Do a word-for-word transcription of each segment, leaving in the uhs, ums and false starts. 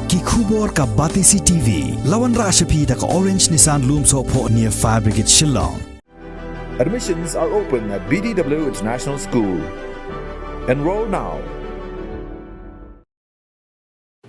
Ki khubor ka Batesi T V. La wanrah sha phi da ka Orange Nissan Lumsohphoh near Fire Brigade Shillong. Admissions are open at B D W International School. Enroll now.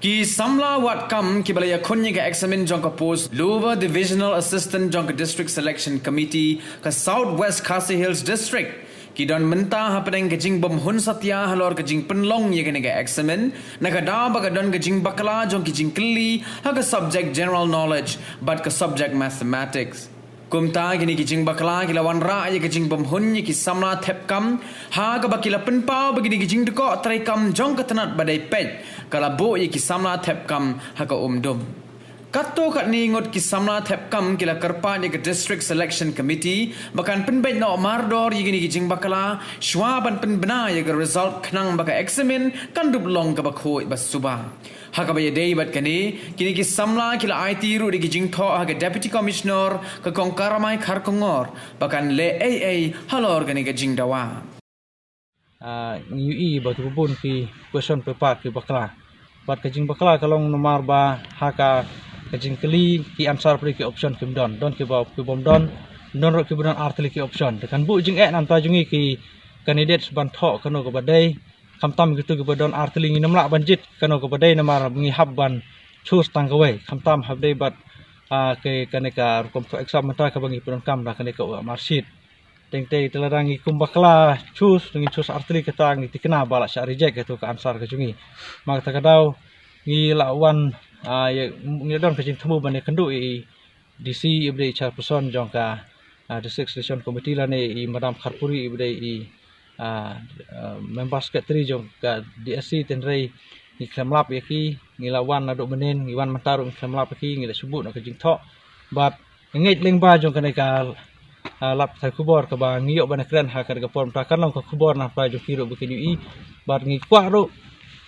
Ki samla wad kam kiba la ïakhun ïa ka eksamin jong ka post Lower Divisional Assistant jong ka District Selection Committee ka South West Khasi Hills District ki don mynta hapdeng ka jingbymhun satia halor ka jingpynlong ïa kane ka eksamin, na ka daw ba ka don ka jingbakla jong ki jingkylli ha ka subject General Knowledge bad ka subject Mathematics. Kumta kine ki jingbakla ki la wanrah ïa ka jingbymhun ïa ki samla thep kam, ha kaba ki la pynpaw ba kine ki jingdkoh treikam jong ka tnat ba dei peit ka la buh ïa ki samla thep kam ha ka umdum. Katto katne ngut ki samla thep kam ki la kyrpad ïa ka District Selection Committee ba kan pynbeit noh mardor ïa kine ki jingbakla shuwa ban pynbna ïa ka result khnang ba ka eksamin kan dup long kaba khuid ba suba. Ha kaba ïadei bad kane, kine ki samla ki la aiti ruh da ki jingthoh ha ka Deputy Commissioner ka Kong Karamai Kharkongor ba kan leh ei ei halor kane ka jingdawa. Ngi ïohi ba kiba bun ki question paper ki bakla. Bad ka jingbakla ka long namar ba ha ka ka jingkylli ki answer pdei ki option kim don. Don kiba ki bym don, don ruh kiba don artylli ki option. Te kan buh jingeh na bynta jong ngi ki candidates ban thoh kano kaba dei. Khamtam kito kiba don artylli ngim lah ban jied kano kaba dei namar ngi hap ban choose tang kawei. Khamtam hap dei bad ah, ke kane ka rukom thoh exam mynta kaba ngi pyndonkam da kane ka marksheet. Teng tei te lada ngi kum bakla choose, ngi choose artylli kata ngi tikna ba la shah reject kato ka answer ka jong ngi. Ma kata ka daw ngi la wan ah, ïa, ngi la don ka jingthmu ban ïakynduh ïa i D C iba dei i chairperson jong ka ah, District Selection Committee lane i Madam Kharpuri iba dei i ah, ah, member secretary jong ka D S C, tynrei ngi khlem lap ïa ki, ngi la wan naduh mynnin, ngi wan mynta ruh ngi khlem lap ïa ki, ngi la shu buh na ka jingthoh. Bad nga ngeit lyngba jong kane ka ah, lad pathai khubor kaba ngi ïoh ban kren ha kane ka por mynta kan long ka khubor na pdeng jong ki ruh ba kin ïohi. Bad ngi kwah ruh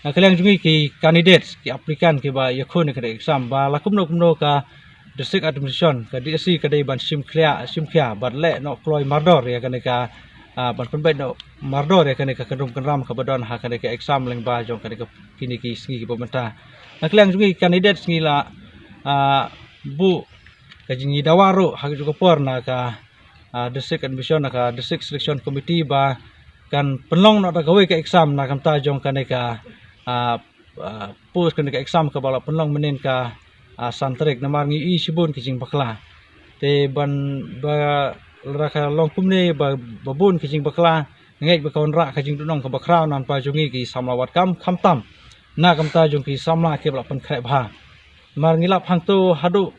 na ka liang jong ngi ki candidates, ki applicant kiba ïakhun ïa kane ka exam ba la kumno kumno ka District Administration ka D S C ka dei ban shim khia, shim khia bad leh noh kloi mardor ïa kane ka ah, ban pynbeit noh mardor ïa kane ka kyndrum kynram kaba don ha kane ka exam lyngba jong kane ka kine ki sngi kiba mynta. Na ka liang jong ngi ki candidates ngi la ah, buh ka jingdawa ruh ha kajuh ka por na ka ah, District Admission, na ka District Selection Committee ba kan pynlong noh da kawei ka exam na ka bynta jong kane ka ah, ah, post kane ka exam kaba la pynlong mynnin ka ah, san tarik namar ngi ïohi shibun ki jingbakla. Te ban ba lada ka long kumne ba, ba bun ki jingbakla, nga ngeit ba ka wanrah ka jingduhnong kaba khraw na bynta jong ngi ki samla wad kam, khamtam na ka bynta jong ki samla kiba la pynkhreh bha. Namar ngi lap hangto haduh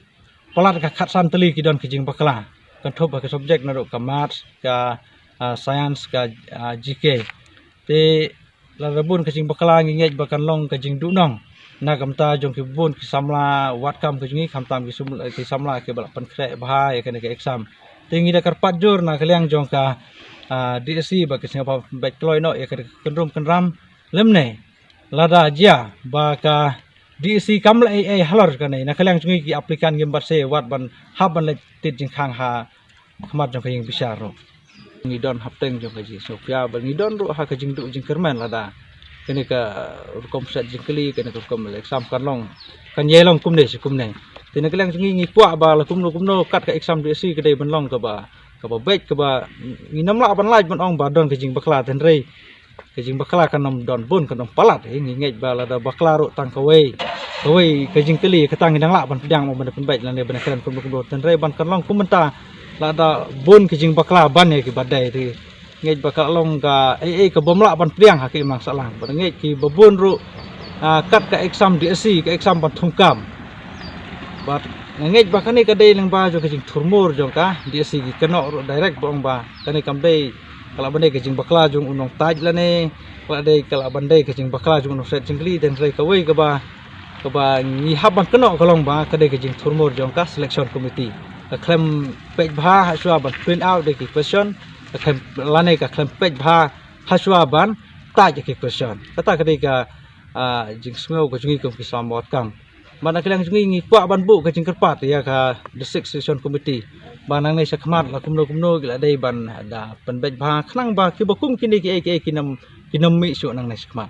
palat ka khatsan tylli ki don ki jingbakla. Kynthup ha ki subject naduh ka maths, ka ah, science, ka ah, G K. Te lada bun ka jingbakla ngi ngeit ba kan long ka jingduhnong na ka bynta jong ki bun ki samla wad kam ka jong ngi, khamtam ki sum-, ki samla kiba la pynkhreh bha ïa kane ka exam. Te ngi da kyrpad jur na ka liang jong ka ah, D S C ba ki sngewbha beit kloi noh ïa kane ka kyndrum kynram lymne lada jia ba ka D S C kam leh ei ei halor kane, na ka liang jong ngi ki applicant ngim pat sngewbha ban hap ban leit tied jingkhang ha khmat jong ka ïing bishar ruh. Ngi don hapdeng jong ka jingsngewkhia bad ngi don ruh ha ka jingduh jingkyrmen lada kane ka rukom set jingkylli, kane ka rukom exam kan long, kan ïai long kumne shi kumne. Te na ka liang jong ngi ngi kwah ba la kumno kumno kat ka exam D S C ka dei ban long kaba, kaba beit, kaba ngim lah ban lait ban ong ba don ka jingbakla, tynrei ka jingbakla kan ym don bun, kan ym palat. Eh, ngi ngeit ba lada bakla ruh tang kawei, kawei ka jingkylli kata ngi dang lah ban pdiang, ban pynbeit lane ban kren kumno kumno, tynrei ban kan long kum mynta lada bun ka jingbakla ban ïa kiba dei. Te ngeit ba ka long ka ei ei ka bym lah ban pdiang ha ka imlang sahlang. Bad ngeit kiba bun ruh ah, kat ka exam D S C, ka exam ban thungkam. Bad nga ngeit ba kane ka dei lyngba jong ka jingthurmur jong ka D S C, ki kynnoh ruh direct ba ong ba kane kam dei, ka lah ban dei ka jingbakla jong u nongtait lane ka lah dei, ka lah ban dei ka jingbakla jong u nongset jingkylli. Tynrei kawei kaba, kaba ngi hap ban kynnoh ka long ba ka dei ka jingthurmur jong ka selection committee. Ka khlem peit bha ha shuwa ban print out da ki question, ka khlem, lane ka khlem peit bha ha shuwa ban tait ïa ki question. Kata ka dei ka ah, jingsngew ka jong ngi kum ki samla wad kam. Bad na ka liang jong ngi ngi kwah ban buh ka jingkyrpad ïa ka District Selection Committee ba nangne shakhmat la kumno kumno ki la dei ban da pynbeit bha khnang ba kiba kum kine kiei kiei kin ym, kin ym mih shuh nangne shakhmat.